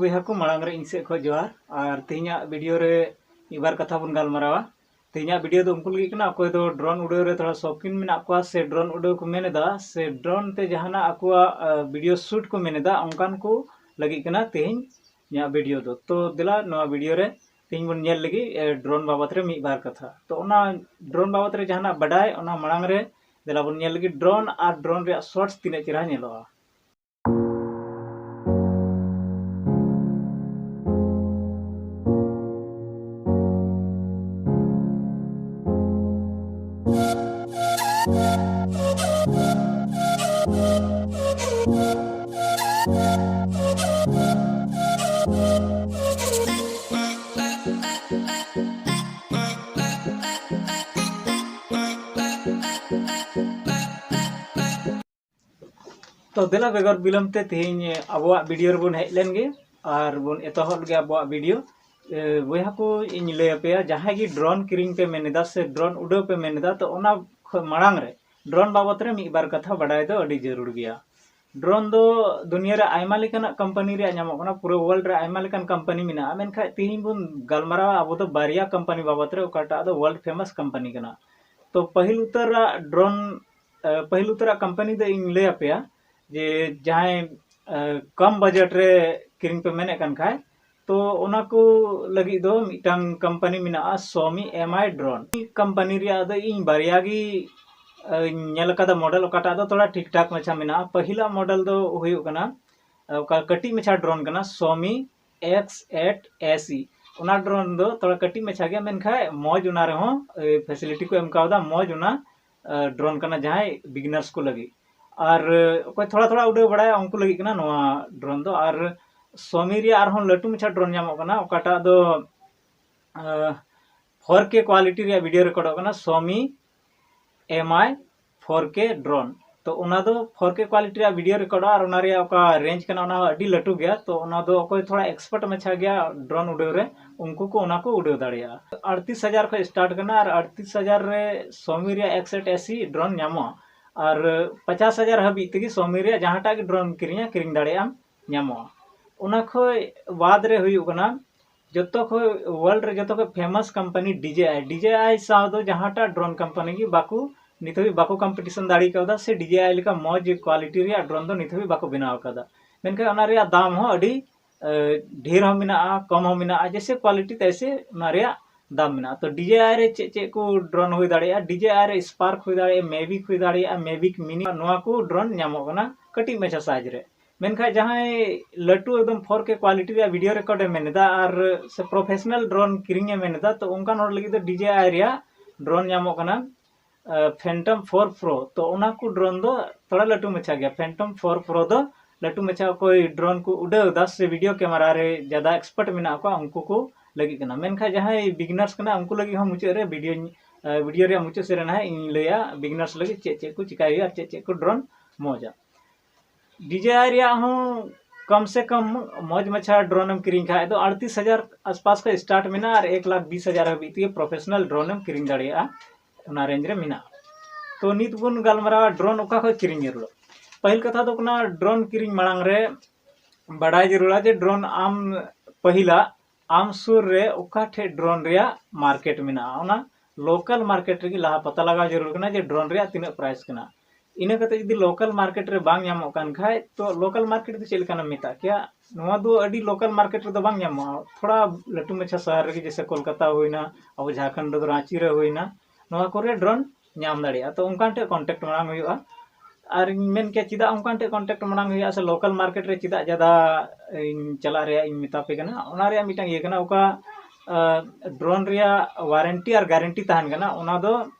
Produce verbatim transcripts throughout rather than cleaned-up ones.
ᱵᱚᱭᱦᱟ ᱠᱚ, ᱢᱟᱲᱟᱝ ᱨᱮ ᱤᱧ ᱥᱮᱫ ᱠᱷᱚᱱ ᱡᱚᱦᱟᱨ᱾ ᱟᱨ ᱛᱮᱦᱮᱧᱟᱜ ᱵᱷᱤᱰᱤᱭᱳ ᱨᱮ ᱢᱤᱫ ᱵᱟᱨ ᱠᱟᱛᱷᱟ ᱵᱚᱱ ᱜᱟᱞᱢᱟᱨᱟᱣᱟ᱾ ᱛᱮᱦᱮᱧᱟᱜ ᱵᱷᱤᱰᱤᱭᱳ ᱫᱚ ᱩᱱᱠᱩ ᱞᱟᱹᱜᱤᱫ ᱠᱟᱱᱟ, ᱚᱠᱚᱭ ᱫᱚ ᱰᱨᱳᱱ ᱩᱰᱟᱹᱣ ᱨᱮ ᱛᱷᱚᱲᱟ ᱥᱚᱠᱤᱱ ᱢᱮᱱᱟᱜ ᱠᱚᱣᱟ ᱥᱮ ᱰᱨᱳᱱ ᱩᱰᱟᱹᱣ ᱠᱚ ᱢᱮᱱ ᱮᱫᱟ ᱥᱮ ᱰᱨᱳᱱ ᱛᱮ ᱡᱟᱦᱟᱱᱟᱜ ᱟᱠᱚᱣᱟᱜ ᱵᱷᱤᱰᱤᱭᱳ ᱥᱩᱴ ᱠᱚ ᱢᱮᱱ ᱮᱫᱟ, ᱚᱱᱠᱟᱱ ᱠᱚ ᱞᱟᱹᱜᱤᱫ ᱠᱟᱱᱟ ᱛᱮᱦᱮᱧ ᱤᱧᱟᱹᱜ ᱵᱷᱤᱰᱤᱭᱳ ᱫᱚ᱾ ᱛᱚ ᱫᱮᱞᱟ, ᱱᱚᱣᱟ ᱵᱷᱤᱰᱤᱭᱳ ᱨᱮ ᱛᱮᱦᱮᱧ ᱵᱚᱱ ᱧᱮᱞ ᱞᱟᱹᱜᱤᱫ ᱰᱨᱳᱱ ᱵᱟᱵᱚᱫ ᱨᱮ ᱢᱤᱫ ᱵᱟᱨ ᱠᱟᱛᱷᱟ᱾ ᱛᱚ ᱚᱱᱟ ᱰᱨᱳᱱ ᱵᱟᱵᱚᱫ ᱨᱮ ᱡᱟᱦᱟᱱᱟᱜ ᱵᱟᱰᱟᱭ, ᱚᱱᱟ ᱢᱟᱲᱟᱝ ᱨᱮ ᱫᱮᱞᱟ ᱵᱚᱱ ᱧᱮᱞ ᱞᱟᱹᱜᱤᱫ ᱰᱨᱳᱱ ᱟᱨ ᱰᱨᱳᱱ ᱨᱮᱭᱟᱜ ᱥᱚᱴᱥ ᱛᱤᱱᱟᱹᱜ ᱪᱮᱦᱨᱟ ᱧᱮᱞᱚᱜᱼᱟ᱾ ᱛᱚ ᱫᱮᱞᱟ, ᱵᱮᱜᱚᱨ ᱵᱤᱞᱚᱢ ᱛᱮ ᱛᱮᱦᱮᱧ ᱟᱵᱚᱣᱟᱜ ᱵᱷᱤᱰᱤᱭᱳ ᱨᱮᱵᱚᱱ ᱦᱮᱡ ᱞᱮᱱ ᱜᱮ ᱟᱨ ᱵᱚᱱ ᱮᱛᱚᱦᱚᱵ ᱞᱮᱜᱮ ᱟᱵᱚᱣᱟᱜ ᱵᱷᱤᱰᱤᱭᱳ᱾ ᱮ, ᱵᱚᱭᱦᱟ ᱠᱚ, ᱤᱧ ᱞᱟᱹᱭ ᱟᱯᱮᱭᱟ, ᱡᱟᱦᱟᱸᱭ ᱜᱮ ᱰᱨᱳᱱ ᱠᱤᱨᱤᱧ ᱯᱮ ᱢᱮᱱ ᱮᱫᱟ ᱥᱮ ᱰᱨᱳᱱ ᱩᱰᱟᱹᱣ ᱯᱮ ᱢᱮᱱ ᱮᱫᱟ, ᱛᱚ ᱚᱱᱟ ᱠᱷᱚᱱ ᱢᱟᱲᱟᱝ ᱨᱮ ᱰᱨᱳᱱ ᱵᱟᱵᱚᱫ ᱨᱮ ᱢᱤᱫ ᱵᱟᱨ ᱠᱟᱛᱷᱟ ᱵᱟᱰᱟᱭ ᱫᱚ ᱟᱹᱰᱤ ᱡᱟᱹᱨᱩᱲ ᱜᱮᱭᱟ᱾ ᱰᱨᱳᱱ ᱫᱚ ᱫᱩᱱᱤᱭᱟᱹ ᱨᱮ ᱟᱭᱢᱟ ᱞᱮᱠᱟᱱᱟᱜ ᱠᱳᱢᱯᱟᱱᱤ ᱨᱮᱭᱟᱜ ᱧᱟᱢᱚᱜ ᱠᱟᱱᱟ, ᱯᱩᱨᱟᱹ ᱣᱟᱨᱞᱰ ᱨᱮ ᱟᱭᱢᱟ ᱞᱮᱠᱟᱱ ᱠᱳᱢᱯᱟᱱᱤ ᱢᱮᱱᱟᱜᱼᱟ, ᱢᱮᱱᱠᱷᱟᱱ ᱛᱮᱦᱮᱧ ᱵᱚᱱ ᱜᱟᱞᱢᱟᱨᱟᱣᱟ ᱟᱵᱚ ᱫᱚ ᱵᱟᱨᱭᱟ ᱠᱳᱢᱯᱟᱱᱤ ᱵᱟᱵᱚᱫ ᱨᱮ, ᱚᱠᱟᱴᱟᱜ ᱫᱚ ᱣᱟᱨᱞᱰ ᱯᱷᱮᱢᱟᱥ ᱠᱳᱢᱯᱟᱱᱤ ᱠᱟᱱᱟ᱾ ᱛᱚ ᱯᱟᱹᱦᱤᱞ ᱩᱛᱟᱹᱨᱟᱜ ᱰᱨᱳᱱ, ᱮ, ᱯᱟᱹᱦᱤᱞ ᱩᱛᱟᱹᱨᱟᱜ ᱠᱳᱢᱯᱟᱱᱤ ᱫᱚ ᱤᱧ ᱞᱟᱹᱭ ᱟᱯᱮᱭᱟ, ᱡᱮ ᱡᱟᱦᱟᱸᱭ, ᱮ, ᱠᱚᱢ ᱵᱟᱡᱮᱴ ᱨᱮ ᱠᱤᱨᱤᱧ ᱯᱮ ᱢᱮᱱᱮᱫ ᱠᱟᱱ ᱠᱷᱟᱡ, ᱛᱚ ᱚᱱᱟ ᱠᱚ ᱞᱟᱹᱜᱤᱫ ᱫᱚ ᱢᱤᱫᱴᱟᱝ ᱠᱳᱢᱯᱟᱱᱤ ᱢᱮᱱᱟᱜᱼᱟ, ᱥᱳᱢᱤ ᱮᱢ ᱟᱭ ᱰᱨᱳᱱ᱾ ᱠᱳᱢᱯᱟᱱᱤ ᱨᱮᱭᱟᱜ ᱫᱚ ᱤᱧ ᱵᱟᱨᱭᱟ ᱜᱮ, ᱮ, ᱧᱮᱞ ᱟᱠᱟᱫᱟ ᱢᱚᱰᱮᱞ, ᱚᱠᱟᱴᱟᱜ ᱫᱚ ᱛᱷᱚᱲᱟ ᱴᱷᱤᱠ ᱴᱷᱟᱠ ᱢᱟᱪᱷᱟ ᱢᱮᱱᱟᱜᱼᱟ᱾ ᱯᱟᱹᱦᱤᱞᱟᱜ ᱢᱚᱰᱮᱞ ᱫᱚ ᱦᱩᱭᱩᱜ ᱠᱟᱱᱟ, ᱮ, ᱚᱠᱟ ᱠᱟᱹᱴᱤᱡ ᱢᱟᱪᱷᱟ ᱰᱨᱳᱱ ᱠᱟᱱᱟ, ᱥᱳᱢᱤ ᱮᱠᱥ ᱮᱭᱤᱴ ᱮᱥ ᱤ᱾ ᱚᱱᱟ ᱰᱨᱳᱱ ᱫᱚ ᱛᱷᱚᱲᱟ ᱠᱟᱹᱴᱤᱡ ᱢᱟᱪᱷᱟ ᱜᱮᱭᱟ, ᱢᱮᱱᱠᱷᱟᱡ ᱢᱚᱡᱽ ᱚᱱᱟ ᱨᱮᱦᱚᱸ, ᱮ, ᱯᱷᱮᱥᱤᱞᱤᱴᱤ ᱠᱚ ᱮᱢ ᱠᱟᱣᱫᱟ, ᱢᱚᱡᱽ ᱚᱱᱟ, ᱮ, ᱰᱨᱳᱱ ᱠᱟᱱᱟ ᱡᱟᱦᱟᱸᱭ ᱵᱤᱜᱤᱱᱟᱨᱥ ᱠᱚ ᱞᱟᱹᱜᱤᱫ᱾ ᱟᱨ, ᱮ, ᱚᱠᱚᱭ ᱛᱷᱚᱲᱟ ᱛᱷᱚᱲᱟ ᱩᱰᱟᱹᱣ ᱵᱟᱲᱟᱭᱟ ᱩᱱᱠᱩ ᱞᱟᱹᱜᱤᱫ ᱠᱟᱱᱟ ᱱᱚᱣᱟ ᱰᱨᱳᱱ ᱫᱚ᱾ ᱟᱨ ᱥᱳᱢᱤ ᱨᱮᱭᱟᱜ ᱟᱨᱦᱚᱸ ᱞᱟᱹᱴᱩ ᱢᱟᱪᱷᱟ ᱰᱨᱳᱱ ᱧᱟᱢᱚᱜ ᱠᱟᱱᱟ, ᱚᱠᱟᱴᱟᱜ ᱫᱚ, ᱮ, ᱯᱷᱳᱨ ᱠᱮ ᱠᱣᱟᱞᱤᱴᱤ ᱨᱮᱭᱟᱜ ᱵᱷᱤᱰᱤᱭᱳ ᱨᱮᱠᱚᱨᱰᱚᱜ ᱠᱟᱱᱟ, ᱥᱳᱢᱤ ᱮᱢ ᱟᱭ ᱯᱷᱳᱨ ᱠᱮ ᱰᱨᱳᱱ᱾ ᱛᱚ ᱚᱱᱟ ᱫᱚ ᱯᱷᱳᱨ ᱠᱮ ᱠᱣᱟᱞᱤᱴᱤ ᱨᱮᱭᱟᱜ ᱵᱷᱤᱰᱤᱭᱳ ᱨᱮᱠᱚᱨᱰᱚᱜᱼᱟ ᱟᱨ ᱚᱱᱟ ᱨᱮᱭᱟᱜ ᱚᱠᱟ ᱨᱮᱧᱡᱽ ᱠᱟᱱᱟ ᱚᱱᱟ ᱦᱚᱸ ᱟᱹᱰᱤ ᱞᱟᱹᱴᱩ ᱜᱮᱭᱟ᱾ ᱛᱚ ᱚᱱᱟ ᱫᱚ ᱚᱠᱚᱭ ᱛᱷᱚᱲᱟ ᱮᱠᱥᱯᱟᱨᱴ ᱢᱟᱪᱷᱟ ᱜᱮᱭᱟ ᱰᱨᱳᱱ ᱩᱰᱟᱹᱣ ᱨᱮ, ᱩᱱᱠᱩ ᱠᱚ ᱚᱱᱟ ᱠᱚ ᱩᱰᱟᱹᱣ ᱫᱟᱲᱮᱭᱟᱜᱼᱟ᱾ ᱟᱴᱛᱨᱤᱥ ᱦᱟᱡᱟᱨ ᱠᱷᱚᱱ ᱥᱴᱟᱨᱴ ᱠᱟᱱᱟ ᱟᱨ ᱟᱴᱛᱨᱤᱥ ᱦᱟᱡᱟᱨ ᱨᱮ ᱥᱳᱢᱤ ᱨᱮᱭᱟᱜ X eight S E drone ᱧᱟᱢᱚᱜᱼᱟ᱾ ᱟᱨ ᱯᱚᱪᱟᱥ ᱦᱟᱡᱟᱨ ᱦᱟᱹᱵᱤᱡ ᱛᱮᱜᱮ ᱥᱳᱢᱤ ᱨᱮᱭᱟᱜ ᱡᱟᱦᱟᱸᱴᱟᱜ ᱜᱮ ᱰᱨᱳᱱ ᱠᱤᱨᱤᱧᱟ, ᱠᱤᱨᱤᱧ ᱫᱟᱲᱮᱭᱟᱜᱼᱟᱢ, ᱧᱟᱢᱚᱜᱼᱟ᱾ ᱚᱱᱟ ᱠᱷᱚᱡ ᱵᱟᱫ ᱨᱮ ᱦᱩᱭᱩᱜ ᱠᱟᱱᱟ ᱡᱚᱛᱚ ᱠᱷᱚᱡ world ᱨᱮ ᱡᱚᱛᱚ ᱠᱷᱚᱡ famous company DJI᱾ DJI ᱥᱟᱶ ᱫᱚ ᱡᱟᱦᱟᱸᱴᱟᱜ drone company ᱜᱮ ᱵᱟᱠᱚ, ᱱᱤᱛ ᱦᱟᱹᱵᱤᱡ ᱵᱟᱠᱚ competition ᱫᱟᱲᱮ ᱠᱟᱣᱫᱟ, ᱥᱮ DJI ᱞᱮᱠᱟ ᱢᱚᱡᱽ quality ᱨᱮᱭᱟᱜ drone ᱫᱚ ᱱᱤᱛ ᱦᱟᱹᱵᱤᱡ ᱵᱟᱠᱚ ᱵᱮᱱᱟᱣ ᱠᱟᱫᱟ᱾ ᱢᱮᱱᱠᱷᱟᱱ ᱚᱱᱟ ᱨᱮᱭᱟᱜ ᱫᱟᱢ ᱦᱚᱸ ᱟᱹᱰᱤ ᱰᱷᱮᱨ ᱦᱚᱸ ᱢᱮᱱᱟᱜᱼᱟ, ᱠᱚᱢ ᱦᱚᱸ ᱢᱮᱱᱟᱜᱼᱟ, ᱡᱮᱭᱥᱮ quality ᱛᱮᱭᱥᱮ ᱚᱱᱟ ᱨᱮᱭᱟᱜ ᱫᱟᱢ ᱢᱮᱱᱟᱜᱼᱟ᱾ ᱛᱚ DJI ᱨᱮ ᱪᱮᱫ ᱪᱮᱫ ᱠᱚ drone ᱦᱩᱭ ᱫᱟᱲᱮᱭᱟᱜᱼᱟ? DJI ᱨᱮ Spark ᱦᱩᱭ ᱫᱟᱲᱮᱭᱟᱜᱼᱟ, Mavic ᱦᱩᱭ ᱫᱟᱲᱮᱭᱟᱜᱼᱟ, Mavic Mini, ᱱᱚᱣᱟ ᱠᱚ drone ᱧᱟᱢᱚᱜ ᱠᱟᱱᱟ ᱠᱟᱹᱴᱤᱡ ᱢᱟᱪᱷᱟ size ᱨᱮ᱾ ᱢᱮᱱᱠᱷᱟᱱ ᱡᱟᱦᱟᱸᱭ ᱞᱟᱹᱴᱩ ᱮᱠᱫᱚᱢ four K quality ᱨᱮᱭᱟᱜ video record ᱮ ᱢᱮᱱ ᱮᱫᱟ ᱟᱨ ᱥᱮ professional drone ᱠᱤᱨᱤᱧ ᱮ ᱢᱮᱱ ᱮᱫᱟ, ᱛᱚ ᱚᱱᱠᱟᱱ ᱦᱚᱲ ᱞᱟᱹᱜᱤᱫ ᱫᱚ DJI ᱨᱮᱭᱟᱜ drone ᱧᱟᱢᱚᱜ ᱠᱟᱱᱟ Phantom Four Pro᱾ ᱛᱚ ᱚᱱᱟ ᱠᱚ drone ᱫᱚ ᱛᱷᱚᱲᱟ ᱞᱟᱹᱴᱩ ᱢᱟᱪᱷᱟ ᱜᱮᱭᱟ᱾ Phantom Four Pro ᱫᱚ ᱞᱟᱹᱴᱩ ᱢᱟᱪᱷᱟ ᱚᱠᱚᱭ drone ᱠᱚ ᱩᱰᱟᱹᱣ ᱮᱫᱟ ᱥᱮ video camera ᱨᱮ ᱡᱟᱫᱟ expert ᱢᱮᱱᱟᱜ ᱠᱚᱣᱟ, ᱩᱱᱠᱩ ᱠᱚ ᱞᱟᱹᱜᱤᱫ ᱠᱟᱱᱟ᱾ ᱢᱮᱱᱠᱷᱟᱱ ᱡᱟᱦᱟᱸᱭ beginners ᱠᱟᱱᱟ, ᱩᱱᱠᱩ ᱞᱟᱹᱜᱤᱫ ᱦᱚᱸ ᱢᱩᱪᱟᱹᱫ ᱨᱮ video, video ᱨᱮᱭᱟᱜ ᱢᱩᱪᱟᱹᱫ ᱥᱮᱫ ᱨᱮ ᱱᱟᱦᱟᱜ ᱤᱧ ᱞᱟᱹᱭᱟ beginners ᱞᱟᱹᱜᱤᱫ ᱪᱮᱫ ᱪᱮᱫ ᱠᱚ ᱪᱤᱠᱟᱭ ᱦᱩᱭᱩᱜᱼᱟ ᱟᱨ ᱪᱮᱫ ᱪᱮᱫ ᱠᱚ drone ᱢᱚᱡᱟ᱾ DJI ᱨᱮᱭᱟᱜ ᱦᱚᱸ ᱠᱚᱢ ᱥᱮ ᱠᱚᱢ ᱢᱚᱡᱽ ᱢᱟᱪᱷᱟ drone ᱮᱢ ᱠᱤᱨᱤᱧ ᱠᱷᱟᱡ ᱫᱚ ᱟᱴᱛᱨᱤᱥ ᱦᱟᱡᱟᱨ ᱟᱥᱯᱟᱥ ᱠᱷᱚᱱ start ᱢᱮᱱᱟᱜᱼᱟ ᱟᱨ ᱮᱠ ᱞᱟᱠᱷ ᱵᱤᱥ ᱦᱟᱡᱟᱨ ᱦᱟᱹᱵᱤᱡ ᱛᱮᱜᱮ professional drone ᱮᱢ ᱠᱤᱨᱤᱧ ᱫᱟᱲᱮᱭᱟᱜᱼᱟ, ᱚᱱᱟ range ᱨᱮ ᱢᱮᱱᱟᱜᱼᱟ᱾ ᱛᱚ ᱱᱤᱛ ᱵᱚᱱ ᱜᱟᱞᱢᱟᱨᱟᱣᱟ drone ᱚᱠᱟ ᱠᱷᱚᱱ ᱠᱤᱨᱤᱧ ᱡᱟᱹᱨᱩᱲᱟ᱾ ᱯᱟᱹᱦᱤᱞ ᱠᱟᱛᱷᱟ ᱫᱚ ᱠᱟᱱᱟ, drone ᱠᱤᱨᱤᱧ ᱢᱟᱲᱟᱝ ᱨᱮ ᱵᱟᱰᱟᱭ ᱡᱟᱹᱨᱩᱲᱟ ᱡᱮ drone ᱟᱢ ᱯᱟᱹᱦᱤᱞᱟᱜ ᱟᱢ ᱥᱩᱨ ᱨᱮ ᱚᱠᱟ ᱴᱷᱮᱡ drone ᱨᱮᱭᱟᱜ market ᱢᱮᱱᱟᱜᱼᱟ, ᱚᱱᱟ local market ᱨᱮᱜᱮ ᱞᱟᱦᱟ ᱯᱟᱛᱟ ᱞᱟᱜᱟᱣ ᱡᱟᱹᱨᱩᱲ ᱠᱟᱱᱟ ᱡᱮ drone ᱨᱮᱭᱟᱜ ᱛᱤᱱᱟᱹᱜ price ᱠᱟᱱᱟ᱾ ᱤᱱᱟᱹ ᱠᱟᱛᱮ ᱡᱩᱫᱤ local market ᱨᱮ ᱵᱟᱝ ᱧᱟᱢᱚᱜ ᱠᱟᱱ ᱠᱷᱟᱡ, ᱛᱚ local market ᱫᱚ ᱪᱮᱫ ᱞᱮᱠᱟᱱᱟᱜ ᱢᱮᱛᱟᱜ ᱠᱮᱭᱟ? ᱱᱚᱣᱟ ᱫᱚ ᱟᱹᱰᱤ local market ᱨᱮᱫᱚ ᱵᱟᱝ ᱧᱟᱢᱚᱜᱼᱟ, ᱛᱷᱚᱲᱟ ᱞᱟᱹᱴᱩ ᱢᱟᱪᱷᱟ ᱥᱟᱦᱟᱨ ᱨᱮᱜᱮ, ᱡᱮᱭᱥᱮ ᱠᱳᱞᱠᱟᱛᱟ ᱦᱩᱭᱱᱟ, ᱟᱵᱚ ᱡᱷᱟᱲᱠᱷᱚᱸᱰ ᱨᱮᱫᱚ ᱨᱟᱸᱪᱤ ᱨᱮ ᱦᱩᱭᱱᱟ, ᱱᱚᱣᱟ ᱠᱚᱨᱮ drone ᱧᱟᱢ ᱫᱟᱲᱮᱭᱟᱜᱼᱟ᱾ ᱛᱚ ᱚᱱᱠᱟᱱ ᱴᱷᱮᱡ contact ᱢᱟᱲᱟᱝ ᱦᱩᱭᱩᱜᱼᱟ᱾ ᱟᱨ ᱤᱧ ᱢᱮᱱ ᱠᱮᱭᱟ, ᱪᱮᱫᱟᱜ ᱚᱱᱠᱟᱱ ᱴᱷᱮᱡ contact ᱢᱟᱲᱟᱝ ᱦᱩᱭᱩᱜᱼᱟ ᱥᱮ local market ᱨᱮ ᱪᱮᱫᱟᱜ ᱡᱟᱫᱟ ᱤᱧ ᱪᱟᱞᱟᱜ ᱨᱮᱭᱟᱜ ᱤᱧ ᱢᱮᱛᱟ ᱯᱮ ᱠᱟᱱᱟ, ᱚᱱᱟ ᱨᱮᱭᱟᱜ ᱢᱤᱫᱴᱟᱝ ᱤᱭᱟᱹ ᱠᱟᱱᱟ, ᱚᱠᱟ drone ᱨᱮᱭᱟᱜ warranty ᱟᱨ guarantee ᱛᱟᱦᱮᱱ ᱠᱟᱱᱟ, ᱚᱱᱟ ᱫᱚ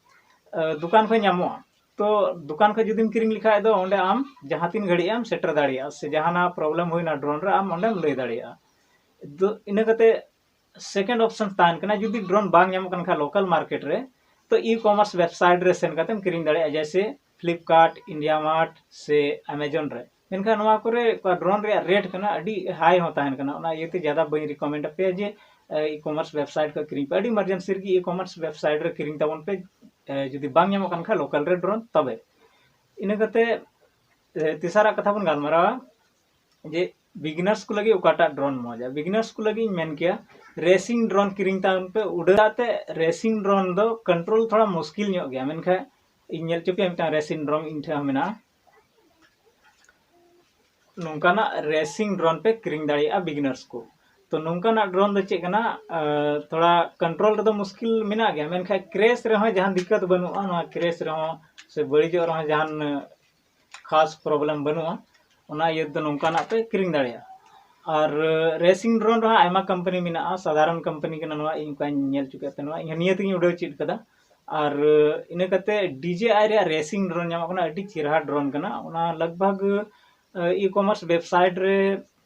ᱫᱚᱠᱟᱱ ᱠᱷᱚᱱ ᱧᱟᱢᱚᱜᱼᱟ᱾ ᱛᱚ ᱫᱚᱠᱟᱱ ᱠᱷᱚᱱ ᱡᱩᱫᱤᱢ ᱠᱤᱨᱤᱧ ᱞᱮᱠᱷᱟᱡ ᱫᱚ ᱚᱸᱰᱮ ᱟᱢ ᱡᱟᱦᱟᱸ ᱛᱤᱱ ᱜᱷᱟᱹᱲᱤᱡ ᱮᱢ ᱥᱮᱴᱮᱨ ᱫᱟᱲᱮᱭᱟᱜᱼᱟ, ᱥᱮ ᱡᱟᱦᱟᱱᱟᱜ problem ᱦᱩᱭᱱᱟ drone ᱨᱮ, ᱟᱢ ᱚᱸᱰᱮᱢ ᱞᱟᱹᱭ ᱫᱟᱲᱮᱭᱟᱜᱼᱟ᱾ ᱫᱚ ᱤᱱᱟᱹ ᱠᱟᱛᱮ second option ᱛᱟᱦᱮᱱ ᱠᱟᱱᱟ, ᱡᱩᱫᱤ drone ᱵᱟᱝ ᱧᱟᱢᱚᱜ ᱠᱟᱱ ᱠᱷᱟᱱ local market ᱨᱮ, ᱛᱚ e-commerce website ᱨᱮ ᱥᱮᱱ ᱠᱟᱛᱮᱢ ᱠᱤᱨᱤᱧ ᱫᱟᱲᱮᱭᱟᱜᱼᱟ, ᱡᱮᱭᱥᱮ Flipkart, IndiaMart ᱥᱮ Amazon ᱨᱮ᱾ ᱢᱮᱱᱠᱷᱟᱱ ᱱᱚᱣᱟ ᱠᱚᱨᱮ ᱚᱠᱟ drone ᱨᱮᱭᱟᱜ rate ᱠᱟᱱᱟ, ᱟᱹᱰᱤ high ᱦᱚᱸ ᱛᱟᱦᱮᱱ ᱠᱟᱱᱟ, ᱚᱱᱟ ᱤᱭᱟᱹᱛᱮ ᱡᱟᱫᱟ ᱵᱟᱹᱧ recommend ᱟᱯᱮᱭᱟ ᱡᱮ e-commerce website ᱠᱷᱚᱱ ᱠᱤᱨᱤᱧ ᱯᱮ᱾ ᱟᱹᱰᱤ emergency ᱨᱮᱜᱮ e-commerce website ᱨᱮ ᱠᱤᱨᱤᱧ ᱛᱟᱵᱚᱱ ᱯᱮ, ᱡᱩᱫᱤ ᱵᱟᱝ ᱧᱟᱢᱚᱜ ᱠᱟᱱ ᱠᱷᱟᱱ local ᱨᱮ drone᱾ ᱛᱚᱵᱮ ᱤᱱᱟᱹ ᱠᱟᱛᱮ ᱛᱮᱥᱟᱨᱟᱜ ᱠᱟᱛᱷᱟ ᱵᱚᱱ ᱜᱟᱞᱢᱟᱨᱟᱣᱟ ᱡᱮ ᱵᱤᱜᱤᱱᱟᱨᱥ ᱠᱚ ᱞᱟᱹᱜᱤᱫ ᱚᱠᱟᱴᱟᱜ ᱰᱨᱳᱱ ᱢᱚᱡᱟ? ᱵᱤᱜᱤᱱᱟᱨᱥ ᱠᱚ ᱞᱟᱹᱜᱤᱫ ᱤᱧ ᱢᱮᱱ ᱠᱮᱭᱟ ᱨᱮᱥᱤᱝ ᱰᱨᱳᱱ ᱠᱤᱨᱤᱧ ᱛᱟᱵᱚᱱ ᱯᱮ᱾ ᱩᱰᱟᱹᱣ ᱛᱮ ᱨᱮᱥᱤᱝ ᱰᱨᱳᱱ ᱫᱚ ᱠᱚᱱᱴᱨᱳᱞ ᱛᱷᱚᱲᱟ ᱢᱩᱥᱠᱤᱞ ᱧᱚᱜ ᱜᱮᱭᱟ, ᱢᱮᱱᱠᱷᱟᱱ ᱤᱧ ᱧᱮᱞ ᱦᱚᱪᱚ ᱯᱮᱭᱟ, ᱢᱤᱫᱴᱟᱝ ᱨᱮᱥᱤᱝ ᱰᱨᱳᱱ ᱤᱧ ᱴᱷᱮᱱ ᱦᱚᱸ ᱢᱮᱱᱟᱜᱼᱟ᱾ ᱱᱚᱝᱠᱟᱱᱟᱜ ᱨᱮᱥᱤᱝ ᱰᱨᱳᱱ ᱯᱮ ᱠᱤᱨᱤᱧ ᱫᱟᱲᱮᱭᱟᱜᱼᱟ ᱵᱤᱜᱤᱱᱟᱨᱥ ᱠᱚ᱾ ᱛᱚ ᱱᱚᱝᱠᱟᱱᱟᱜ ᱰᱨᱳᱱ ᱫᱚ ᱪᱮᱫ ᱠᱟᱱᱟ, ᱟᱸ, ᱛᱷᱚᱲᱟ ᱠᱚᱱᱴᱨᱳᱞ ᱨᱮᱫᱚ ᱢᱩᱥᱠᱤᱞ ᱢᱮᱱᱟᱜ ᱜᱮᱭᱟ, ᱢᱮᱱᱠᱷᱟᱱ ᱠᱨᱮᱥ ᱨᱮᱦᱚᱸ ᱡᱟᱦᱟᱱ ᱫᱤᱠᱠᱟᱛ ᱵᱟᱹᱱᱩᱜᱼᱟ, ᱱᱚᱣᱟ ᱠᱨᱮᱥ ᱨᱮᱦᱚᱸ ᱥᱮ ᱵᱟᱹᱲᱤᱡᱚᱜ ᱨᱮᱦᱚᱸ ᱡᱟᱦᱟᱱ ᱠᱷᱟᱥ ᱯᱨᱚᱵᱞᱮᱢ ᱵᱟᱹᱱᱩᱜᱼᱟ᱾ ᱚᱱᱟ ᱤᱭᱟᱹ ᱛᱮᱫᱚ ᱱᱚᱝᱠᱟᱱᱟᱜ ᱯᱮ ᱠᱤᱨᱤᱧ ᱫᱟᱲᱮᱭᱟᱜᱼᱟ᱾ ᱟᱨ ᱨᱮᱥᱤᱝ ᱰᱨᱳᱱ ᱨᱮᱦᱚᱸ ᱟᱭᱢᱟ ᱠᱳᱢᱯᱟᱱᱤ ᱢᱮᱱᱟᱜᱼᱟ, ᱥᱟᱫᱷᱟᱨᱚᱱ ᱠᱳᱢᱯᱟᱱᱤ ᱠᱟᱱᱟ ᱱᱚᱣᱟ, ᱤᱧ ᱚᱱᱠᱟᱧ ᱧᱮᱞ ᱦᱚᱪᱚ ᱠᱮᱫ ᱛᱮ ᱱᱚᱣᱟ ᱤᱧ ᱱᱤᱭᱟᱹ ᱛᱮᱜᱤᱧ ᱩᱰᱟᱹᱣ ᱪᱮᱫ ᱠᱟᱫᱟ᱾ ᱟᱨ ᱤᱱᱟᱹ ᱠᱟᱛᱮ ᱰᱤ ᱡᱮ ᱟᱭ ᱨᱮᱭᱟᱜ ᱨᱮᱥᱤᱝ ᱰᱨᱳᱱ ᱧᱟᱢᱚᱜ ᱠᱟᱱᱟ, ᱟᱹᱰᱤ ᱪᱮᱦᱨᱟ ᱰᱨᱳᱱ ᱠᱟᱱᱟ᱾ ᱚᱱᱟ ᱞᱟᱜᱽ ᱵᱷᱟᱜᱽ ᱤ ᱠᱚᱢᱟᱨᱥ ᱣᱮᱵᱥᱟᱭᱤᱴ ᱨᱮ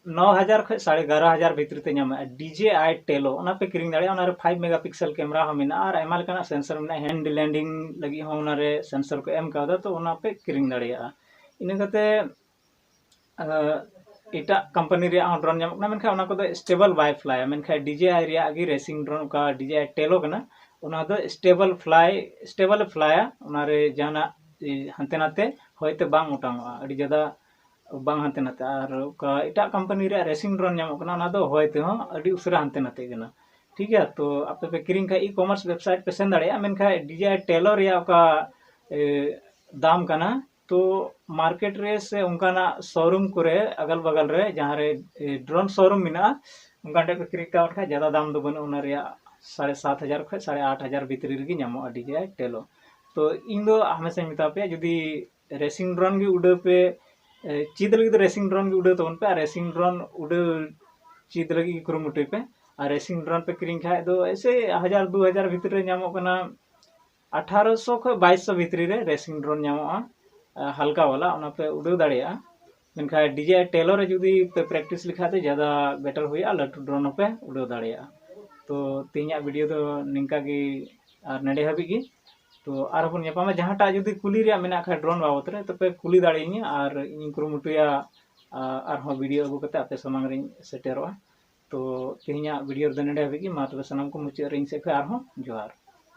ᱱᱚ ᱦᱟᱡᱟᱨ ᱠᱷᱚᱱ ᱥᱟᱲᱮ ᱮᱜᱟᱨᱚ ᱦᱟᱡᱟᱨ ᱵᱷᱤᱛᱨᱤ ᱛᱮ ᱧᱟᱢᱚᱜᱼᱟ᱾ ᱰᱤ ᱡᱮ ᱟᱭ ᱴᱮᱞᱳ, ᱚᱱᱟ ᱯᱮ ᱠᱤᱨᱤᱧ ᱫᱟᱲᱮᱭᱟᱜᱼᱟ᱾ ᱚᱱᱟ ᱨᱮ ᱯᱷᱟᱭᱤᱵᱷ ᱢᱮᱜᱟ ᱯᱤᱠᱥᱮᱞ ᱠᱮᱢᱮᱨᱟ ᱦᱚᱸ ᱢᱮᱱᱟᱜᱼᱟ ᱟᱨ ᱟᱭᱢᱟ ᱞᱮᱠᱟᱱᱟᱜ ᱥᱮᱱᱥᱚᱨ ᱢᱮᱱᱟᱜᱼᱟ᱾ ᱦᱮᱱᱰ ᱞᱮᱱᱰᱤᱝ ᱞᱟᱹᱜᱤᱫ ᱦᱚᱸ ᱚᱱᱟ ᱨᱮ ᱥᱮᱱᱥᱚᱨ ᱠᱚ ᱮᱢ ᱠᱟᱣᱫᱟ, ᱛᱚ ᱚᱱᱟ ᱯᱮ ᱠᱤᱨᱤᱧ ᱫᱟᱲᱮᱭᱟᱜᱼᱟ᱾ ᱤᱱᱟᱹ ᱠᱟᱛᱮ ᱟᱨ ᱮᱴᱟᱜ ᱠᱳᱢᱯᱟᱱᱤ ᱨᱮᱭᱟᱜ ᱦᱚᱸ ᱰᱨᱳᱱ ᱧᱟᱢᱚᱜ ᱠᱟᱱᱟ, ᱢᱮᱱᱠᱷᱟᱱ ᱚᱱᱟ ᱠᱚᱫᱚ ᱥᱴᱮᱵᱚᱞ ᱵᱟᱭ ᱯᱷᱞᱟᱭᱟ᱾ ᱢᱮᱱᱠᱷᱟᱱ ᱰᱤ ᱡᱮ ᱟᱭ ᱨᱮᱭᱟᱜ ᱜᱮ ᱨᱮᱥᱤᱝ ᱰᱨᱳᱱ, ᱚᱠᱟ ᱰᱤ ᱡᱮ ᱟᱭ ᱴᱮᱞᱳ ᱠᱟᱱᱟ, ᱚᱱᱟ ᱫᱚ ᱥᱴᱮᱵᱚᱞ ᱯᱷᱞᱟᱭ, ᱥᱴᱮᱵᱚᱞ ᱮ ᱯᱷᱞᱟᱭᱟ᱾ ᱚᱱᱟ ᱨᱮ ᱡᱟᱦᱟᱱᱟᱜ ᱦᱟᱱᱛᱮ ᱱᱟᱛᱮ ᱦᱚᱭᱛᱮ ᱵᱟᱝ ᱚᱴᱟᱝᱚᱜᱼᱟ, ᱟᱹᱰᱤ ᱡᱟᱫᱟ ᱵᱟᱝ ᱦᱟᱱᱛᱮ ᱱᱟᱛᱮ᱾ ᱟᱨ ᱚᱠᱟ ᱮᱴᱟᱜ ᱠᱳᱢᱯᱟᱱᱤ ᱨᱮᱭᱟᱜ ᱨᱮᱥᱤᱝ ᱰᱨᱳᱱ ᱧᱟᱢᱚᱜ ᱠᱟᱱᱟ, ᱚᱱᱟ ᱫᱚ ᱦᱚᱭ ᱛᱮᱦᱚᱸ ᱟᱹᱰᱤ ᱩᱥᱟᱹᱨᱟ ᱦᱟᱱᱛᱮ ᱱᱟᱛᱮᱜ ᱠᱟᱱᱟ᱾ ᱴᱷᱤᱠ ᱜᱮᱭᱟ, ᱛᱚ ᱟᱯᱮ ᱯᱮ ᱠᱤᱨᱤᱧ ᱠᱷᱟᱡ ᱤ ᱠᱚᱢᱟᱨᱥ ᱣᱮᱵᱥᱟᱭᱤᱴ ᱯᱮ ᱥᱮᱱ ᱫᱟᱲᱮᱭᱟᱜᱼᱟ, ᱢᱮᱱᱠᱷᱟᱱ ᱰᱤ ᱡᱮ ᱟᱭ ᱴᱮᱞᱳ ᱨᱮᱭᱟᱜ ᱚᱠᱟ, ᱮ, ᱫᱟᱢ ᱠᱟᱱᱟ, ᱛᱚ ᱢᱟᱨᱠᱮᱴ ᱨᱮ ᱥᱮ ᱚᱱᱠᱟᱱᱟᱜ ᱥᱳᱨᱩᱢ ᱠᱚᱨᱮ ᱟᱜᱟᱞ ᱵᱟᱜᱟᱞ ᱨᱮ ᱡᱟᱦᱟᱸ ᱨᱮ, ᱮ, ᱰᱨᱳᱱ ᱥᱳᱨᱩᱢ ᱢᱮᱱᱟᱜᱼᱟ, ᱚᱱᱠᱟᱱ ᱴᱷᱮᱱ ᱯᱮ ᱠᱤᱨᱤᱧ ᱦᱟᱛᱟᱣ ᱞᱮᱠᱷᱟᱡ ᱡᱟᱫᱟ ᱫᱟᱢ ᱫᱚ ᱵᱟᱹᱱᱩᱜᱼᱟ᱾ ᱚᱱᱟ ᱨᱮᱭᱟᱜ ᱥᱟᱲᱮ ᱥᱟᱛ ᱦᱟᱡᱟᱨ ᱠᱷᱚᱱ ᱥᱟᱲᱮ ᱟᱴ ᱦᱟᱡᱟᱨ ᱵᱷᱤᱛᱨᱤ ᱨᱮᱜᱮ ᱧᱟᱢᱚᱜᱼᱟ ᱰᱤ ᱡᱮ ᱟᱭ ᱴᱮᱞᱳ᱾ ᱛᱚ ᱤᱧ ᱫᱚ ᱦᱟᱢᱮᱥᱟᱧ ᱢᱮᱛᱟ ᱯᱮᱭᱟ, ᱡᱩᱫᱤ ᱨᱮᱥᱤᱝ ᱰᱨᱳᱱ ᱜᱮ ᱩᱰᱟᱹᱣ ᱯᱮ, ᱮ, ᱪᱮᱫ ᱞᱟᱹᱜᱤᱫ ᱫᱚ ᱨᱮᱥᱤᱝ ᱰᱨᱳᱱ ᱜᱮ ᱩᱰᱟᱹᱣ ᱛᱟᱵᱚᱱ ᱯᱮ, ᱟᱨ ᱨᱮᱥᱤᱝ ᱰᱨᱳᱱ ᱩᱰᱟᱹᱣ ᱪᱮᱫ ᱞᱟᱹᱜᱤᱫ ᱜᱮ ᱠᱩᱨᱩᱢᱩᱴᱩᱭ ᱯᱮ᱾ ᱟᱨ ᱨᱮᱥᱤᱝ ᱰᱨᱳᱱ ᱯᱮ ᱠᱤᱨᱤᱧ ᱠᱷᱟᱡ ᱫᱚ ᱮᱥᱮ ᱦᱟᱡᱟᱨ ᱫᱩ ᱦᱟᱡᱟᱨ ᱵᱷᱤᱛᱨᱤ ᱨᱮ ᱧᱟᱢᱚᱜ ᱠᱟᱱᱟ, ᱟᱴᱷᱟᱨᱚᱥᱚ ᱠᱷᱚᱱ ᱵᱟᱭᱤᱥᱥᱚ ᱵᱷᱤᱛᱨᱤ ᱨᱮ ᱨᱮᱥᱤᱝ ᱰᱨᱳᱱ ᱧᱟᱢᱚᱜᱼᱟ, ᱟ, ᱦᱟᱞᱠᱟ ᱣᱟᱞᱟ, ᱚᱱᱟ ᱯᱮ ᱩᱰᱟᱹᱣ ᱫᱟᱲᱮᱭᱟᱜᱼᱟ᱾ ᱢᱮᱱᱠᱷᱟᱱ ᱰᱤ ᱡᱮ ᱟᱭ ᱴᱮᱞᱳ ᱨᱮ ᱡᱩᱫᱤ ᱯᱮ ᱯᱨᱮᱠᱴᱤᱥ ᱞᱮᱠᱷᱟᱡ ᱫᱚ ᱡᱟᱫᱟ ᱵᱮᱴᱟᱨ ᱦᱩᱭᱩᱜᱼᱟ, ᱞᱟᱹᱴᱩ ᱰᱨᱳᱱ ᱦᱚᱸᱯᱮ ᱩᱰᱟᱹᱣ ᱫᱟᱲᱮᱭᱟᱜᱼᱟ᱾ ᱛᱚ ᱛᱮᱦᱮᱧᱟᱜ ᱵᱷᱤᱰᱤᱭᱳ ᱫᱚ ᱱᱤᱝᱠᱟ ᱜᱮ, ᱟᱨ ᱱᱚᱰᱮ ᱦᱟᱹᱵᱤᱡ ᱜᱮ᱾ ᱛᱚ ᱟᱨᱦᱚᱸ ᱵᱚᱱ ᱧᱟᱯᱟᱢᱟ, ᱡᱟᱦᱟᱸᱴᱟᱜ ᱡᱩᱫᱤ ᱠᱩᱞᱤ ᱨᱮᱭᱟᱜ ᱢᱮᱱᱟᱜ ᱠᱷᱟᱡ ᱰᱨᱳᱱ ᱵᱟᱵᱚᱛ ᱨᱮ, ᱛᱚᱯᱮ ᱠᱩᱞᱤ ᱫᱟᱲᱮᱭᱟᱹᱧᱟ ᱟᱨ ᱤᱧᱤᱧ ᱠᱩᱨᱩᱢᱩᱴᱩᱭᱟ, ᱟ, ᱟᱨᱦᱚᱸ ᱵᱷᱤᱰᱤᱭᱳ ᱟᱹᱜᱩ ᱠᱟᱛᱮ ᱟᱯᱮ ᱥᱟᱢᱟᱝ ᱨᱤᱧ ᱥᱮᱴᱮᱨᱚᱜᱼᱟ᱾ ᱛᱚ ᱛᱮᱦᱮᱧᱟᱜ ᱵᱷᱤᱰᱤᱭᱳ ᱨᱮᱫᱚ ᱱᱚᱰᱮ ᱦᱟᱹᱵᱤᱡ ᱜᱮ᱾ ᱢᱟ ᱛᱚᱵᱮ ᱥᱟᱱᱟᱢ ᱠᱚ ᱢᱩᱪᱟᱹᱫ ᱨᱮ ᱤᱧ ᱥᱮᱫ ᱠᱷᱚᱱ ᱟᱨᱦᱚᱸ ᱡᱚᱦᱟᱨ᱾